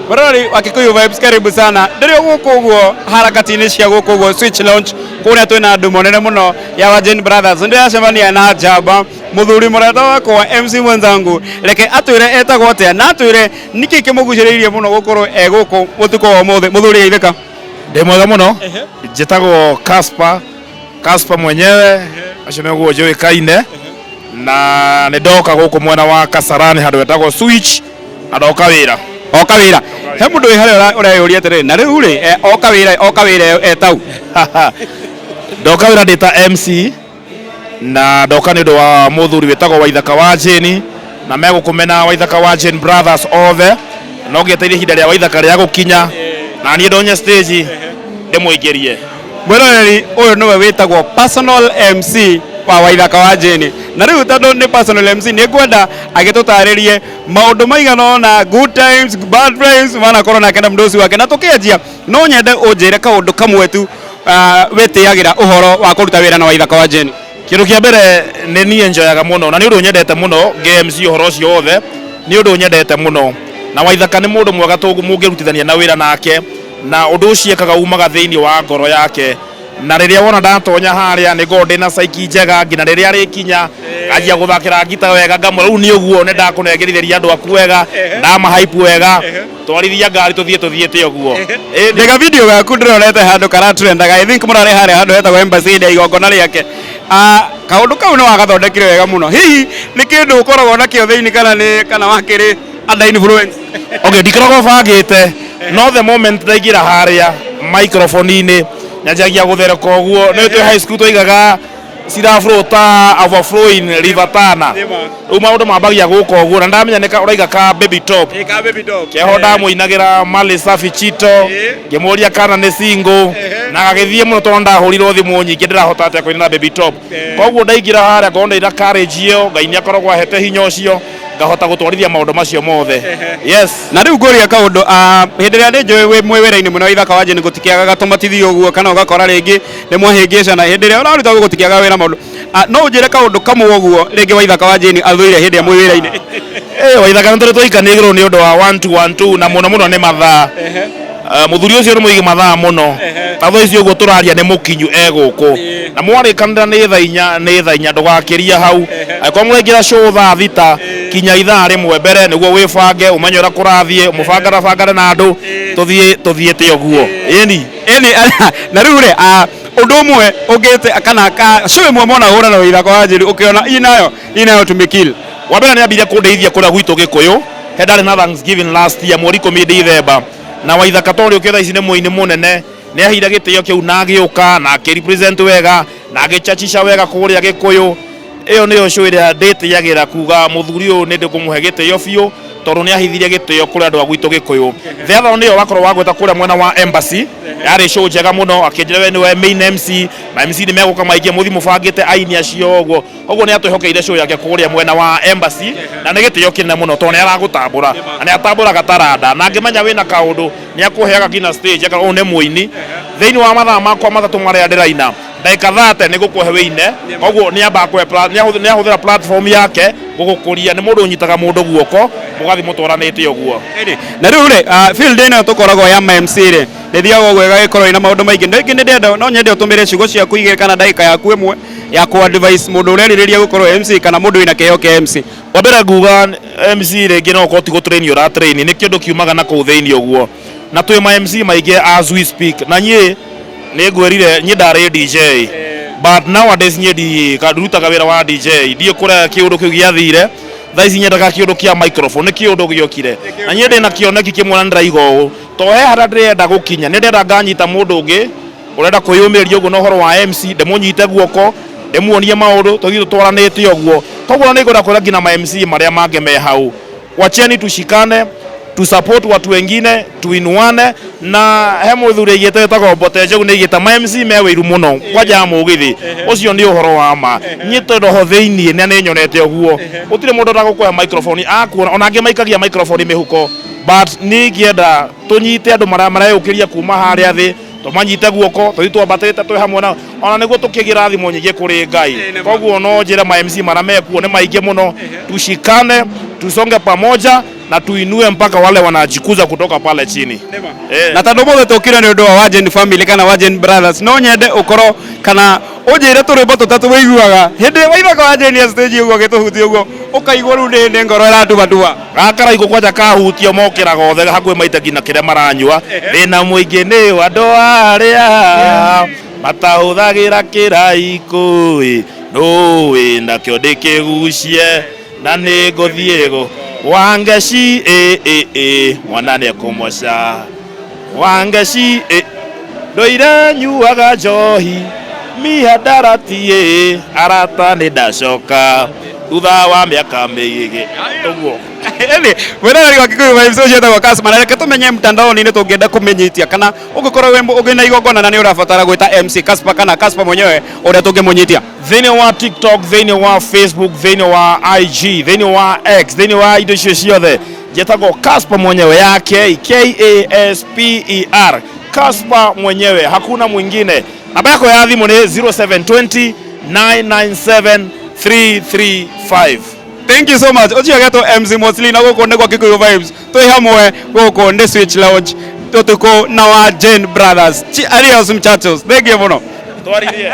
Mũrori wa Kikuyu Vibes, karibu sana. Ndĩrĩ gũkũ ũguo harakati-inĩ cia gũkũ ũguo Switch Lounge kũrĩa twĩna andũ monene mũno ya Wajane Brothers. Ndĩracemania na njamba mũthuri mũrata wakwa MC mwenzangu, reke atwĩre etagwo atĩa na atwĩre nĩkĩ kĩmũgucĩrĩirie mũno gũkorwo e gũkũ ũtukũ wa ũmũthĩ. Mũthuri, geithĩka. Ndĩ mwega mũno. Njĩtagwo Casper, Casper mwenyewe, acio nĩguo njũĩkaine, na nĩ ndoka gũkũ mwena wa Kasarani handũ hetagwo Switch, na ndoka wĩra. Oka wĩra. He mũndũ wĩ harĩa ũreyũria atĩrĩrĩ, na rĩu rĩ, oka wĩra etau? Ndoka wĩra ndĩ ta MC, na ndoka nĩ ũndũ wa mũthuri wĩtagwo Waithaka wa Jane, na megũkũmena Waithaka wa Jane Brothers othe, no ngĩeteire ihinda rĩa Waithaka rĩa gũkinya na niĩ ndonye stage ndĩmũingĩrie. Mwĩroreri, ũyũ nĩwe wĩtagwo personal MC wa Waithaka wa Jane, na rĩu tondũ nĩ personal MC, nĩ ngwenda agĩtũtarĩrie maũndũ maigana ũna, good times, bad times manakorwo nake na mũndũ ũcio wake. Na tũkĩanjia, no nyende ũnjĩre kaũndũ kamwe tu wĩtĩagĩra ũhoro wa kũruta wĩra na Waithaka wa Jane. Kĩndũ kĩa mbere nĩ niĩ njoyaga mũno, na nĩ ũndũ nyendete mũno ngĩ MC ũhoro ũcio wothe, nĩ ũndũ nyendete mũno, na Waithaka nĩ mũndũ mwega mũngĩrutithania na wĩra nake, na ũndũ ũcio ekaga umaga thĩinĩ wa ngoro yake. Na rĩrĩa wona ndatonya harĩa, nĩ ngoragwo ndĩna psyche njega, nginya rĩrĩa arĩkinya anjia gũthakĩra ngita wega, ngamwĩra, "Rĩu nĩ ũguo, nĩ ndakũnengerithĩria andũ aku wega, ndamahype wega, twarithia ngari tũthiĩ tũthiĩte ũguo." Ĩĩ. Ndĩga video gaku ndĩronete handũ karatrendaga, I think mũrarĩ harĩa handũ hetagwo Embassy hĩndĩ ya igongona rĩake. Kaũndũ kau nĩ wagathondekire wega mũno. Hihi nĩ kĩndũ ũkoragwo nakĩo thĩinĩ kana nĩ kana wakĩrĩ under influence? Okay, ndikoragwo bangĩte, no the moment ndaingĩra harĩa microphone-inĩ, nyanjagia gũtherũka ũguo. Nĩ twĩ high school twaigaga ciraflow ta overflowing River Tana. Rĩu maũndũ mambagia gũka ũguo, na ndamenya nĩ ũraiga ka Baby Top. Ka Baby Top. Keho ndamũinagĩra Mali Safi Chito, ngĩmũria kana nĩ single, na agagĩthiĩ mũno tondũ ndahũrirwo thimũ nyingĩ ndĩrahota atĩa kũina na Baby Top. Koguo ndaingĩra harĩa ngorwo ndĩna courage ĩyo, Ngai nĩ akoragwo ahete hinya ũcio, ngahota gũtwarithia maũndũ macio mothe, yes. Na rĩu ngũria kaũndũ, hĩndĩ ĩrĩa nĩ njũĩ wĩ mwĩ wĩra-inĩ mũno Waithaka wa Jane, gũtikĩagaga tũmatithio ũguo kana ũgakora rĩngĩ nĩ mwahĩngĩcana hĩndĩ ĩrĩa ũraruta, gũtikĩagaga wĩra maũndũ. No ũnjĩre kaũndũ kamwe ũguo rĩngĩ Waithaka wa Jane athũire hĩndĩ ĩrĩa mwĩ wĩra-inĩ? Waithaka nĩ tũrĩ twaikanĩrwo igũrũ nĩ ũndũ wa 1 2 1 2, na mũno mũno nĩ mathaa. Mũthuri ũcio nĩ mũigi mathaa mũno. Ta thaa ici ũguo tũraria nĩ mũkinyu e gũkũ, na mwarĩkanĩra nĩ thaa 4, nĩ thaa 4, ndũgakĩria hau. Angĩkorwo mũraingĩra show thaa 6, kinya ithaa rĩmwe mbere nĩguo wĩbange, ũmenye ũrĩa kũrathiĩ, mũbangarabangane na andũ, tũthiĩ tũthiĩte ũguo, ĩni. Ĩni. Na rĩu rĩ, ũndũ ũmwe ũngĩte kana ka show ĩmwe mona hũra na Waithaka wa Jane ũkĩona inayo tumekil? Wa mbere nĩ ambire kũndeithia kũrĩa gwitũ Gĩkũyũ, he ndarĩ na Thanksgiving last year mweri 10 December, na Waithaka tondũ ũkĩ thaa ici nĩ mũini mũnene, nĩ aheire gĩtĩo kĩu na agĩũka na akĩrepresent wega na agĩchachisha wega kũrĩa Gĩkũyũ. Ĩyo nĩyo show ĩrĩa ndĩtĩagĩra kuga mũthuri ũyũ nĩ ndĩkũmũhe gĩtĩo biũ, tondũ nĩ ahithirie gĩtĩo kũrĩ andũ a gwitũ Gĩkũyũ. The other one nĩyo wakorwo wagweta kũrĩa mwena wa Embassy, yarĩ show njega mũno, akĩnjĩra, "We nĩwe main MC, ma MC nĩ megũka maingĩ, mũthiĩ mũbangĩte aini acio ũguo." Koguo nĩ atwĩhokeire show yake kũrĩa mwena wa Embassy, na nĩ gĩtĩo kĩnene mũno tondũ nĩ aragũtambũra na nĩ atambũraga taranda, na angĩmenya wĩna kaũndũ nĩ akũheaga nginya stage aka ũyũ nĩ mũini. Thĩinĩ wa mathaa makwa 3 marĩa ndĩraina, ndagĩka 30 nĩ gũkũhe wĩine. Koguo nĩ ambaga kũhe nĩ ahũthĩra platform yake gũgũkũria. Nĩ mũndũ ũnyitaga mũndũ guoko, mũgathiĩ mũtwaranĩte ũguo. Ĩni. Na rĩu rĩ, field ĩno tũkoragwo ya ma MC rĩ, nĩ thiaga ũguo ĩgagĩkorwo ĩna maũndũ maingĩ. Rĩngĩ nĩ ndĩrenda, no nyende ũtũmĩre ciugo ciaku igĩrĩ kana ndagĩka yaku ĩmwe ya kũ advise mũndũ ũrerirĩria gũkorwo MC kana mũndũ wĩna kĩheo kĩa MC. Wa mbere nguga MC rĩngĩ no ũkorwo ti gũtrain ũratrain, nĩ kĩndũ kiumaga na kũu thĩinĩ ũguo, na twĩ ma MC maingĩ as we speak. Na niĩ nĩ ngwĩrire niĩ ndarĩ DJ, but nowadays niĩ ndiraga wĩra wa DJ, ndiĩ kũrĩa kĩũndũ kĩu gĩathire. Thaa ici nyendaga kĩũndũ kĩa microphone, nĩ kĩũndũ gĩokire, na niĩ ndĩna kĩoneki kĩmwe na ndĩraiga ũũ, to he harĩa ndĩrenda gũkinya, nĩ ndĩrenda nganyita mũndũ ũngĩ ũrenda kwĩyũmĩrĩria ũguo na ũhoro wa MC, ndĩmũnyite guoko, ndĩmuonie maũndũ, tũthiĩ tũtwaranĩte ũguo. Koguo nĩ ngwenda kwĩra nginya ma MC marĩa mangĩ me hau, wacheni tushikane, tu support watu wengine, tuinuane. Na he mũthuri aigĩte wĩtagwo Mbote Njogu, nĩ aigĩte ma MC me wĩiru mũno kwanja ya mũgithi. Ũcio nĩ ũhoro wa ma. Niĩ tondũ ho thĩiniĩ na nĩ nyonete ũguo, gũtirĩ mũndũ ũrenda gũkũhe microphone akuona, ona angĩ maikagia microphone mĩhuko. But niĩ ingĩenda tũnyite andũ marĩa mareyũkĩria kuma harĩa thĩ, tũmanyite guoko, tũthiĩ twambatĩte twĩ hamwe nao. Ona nĩguo tũkĩgĩra thimũ nyingĩ kũrĩ Ngai. Koguo no njĩre ma MC marĩa mekuo nĩ maingĩ mũno, tushikane, tusonge pamoja na tuinue mpaka wale wanajikuza kutoka pale chini. Na tondũ mothe tũkire nĩ ũndũ wa Wajen family kana Wajen Brothers, no nyende ũkorwo kana ũnjĩre tũrwĩmbo tũtatũ wĩiguaga hĩndĩ ĩrĩa waithaka Wajen ya stage ũguo agĩtũhutia ũguo, ũkaigua rĩu nĩ ngoro ĩratubatua. Gakaraigũ kwanja kahutio mokĩraga othe hakuhĩ maite nginya kĩrĩa maranyua. Thĩna mũingĩ nĩ wa andũ arĩa matahũthagĩra kĩraikũ ĩ nũĩ nakĩo ndĩkĩgucie na nĩ ngũthiĩ gũ wangeci ĩ ĩ ĩ mwana nĩ ekũmoca wangeci ĩ ndũire nyuaga njohi mihadarati ĩ arata nĩ ndacoka thutha wa mĩaka mĩingĩ ũguo. Ĩni mwĩroreri wa Kikuyu Vibes, ũcio etagwo Kasma, na reke tũmenye mtandaoni-inĩ tũngĩenda kũmenyitia kana ũngĩkorwo wĩ ũngĩ igongona na nĩ ũrabatara gwĩta MC Kaspa kana Kaspa mwenyewe ũrĩa tũngĩmũnyitia. Thĩinĩ wa TikTok, thĩinĩ wa Facebook, thĩinĩ wa IG, thĩinĩ wa X, thĩinĩ wa indo icio ciothe njĩtagwo Kaspa mwenyewe ya K K A S P E R, Kaspa mwenyewe, hakuna mwingine. Namba yako ya thimũ nĩ 0720 997 335. Thank you so much. Ũcio agetwo MC Mosli na gũkũ nĩ gwa Kikuyu Vibes. Twĩ hamwe gũkũ nĩ Switch Lounge tũtukũ na wa Jane Brothers. Adios mchachos. Thank you mũno. Twaririe.